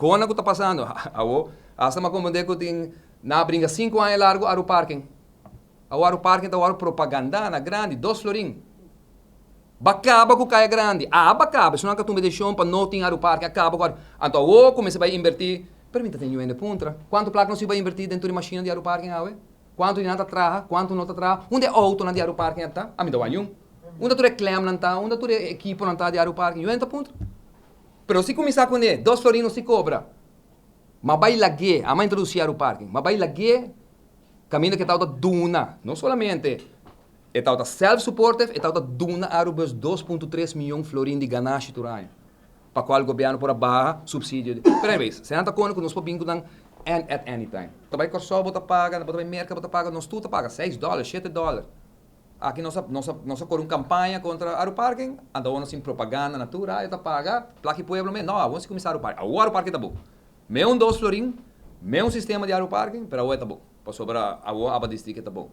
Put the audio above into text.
Kona ku ta pasando? Awo, hasta m'a komprendé ku tin nan a bringa 5 aña largu Aruparking. Awo Aruparking ta wòrdu propagandá na grandi, 2 florin. B'a kaba ku Kaya Grandi. Ah, b'a kaba. Esnan ku a tuma desishon pa no tin Aruparking, a kaba ku. Anto awo kuminsá bai invertí. Pero mi ta tin hende puntra. Kuantu plaka nos bai invertí den tur e mashina di Aruparking awe? Kuantu di nan ta traha? Kuantu no ta traha? Unda e outonan di Aruparking ta? Ami ta wak niun. Unda tur e klemnan ta? Unda tur e ekiponan ta di Aruparking? Niun hende ta puntra. Pero si kuminsá kuné, 2 florin no si kobra. Ma bai lag'é, a introdusí Aruparking. Ma bai lag'é kaminda ku e tabata duna, no solamente e tabata self-supportive, e tabata duna Arubus 2.3 mion florin di ganashi tur aña, pa kual gobièrnu por a baha supsidio. Pero anyways, se nan ta kone ku nos por bin ku nan and at any time. Ta bai Kòrsou bo ta paga, bo ta bai Merka bo ta paga, nos tur ta paga $6, $7. Aki nos a kore un kampaña kontra Aruparking, anto awor nos tin propaganda na tur radio ta paga, plaka e pueblo mes, no, awor si kuminsá Aruparking, awor Aruparking ta bon. Me un 2 florin, me un sistema di Aruparking, pero awor e ta bon. Pasobra awor aba distrito ta bon.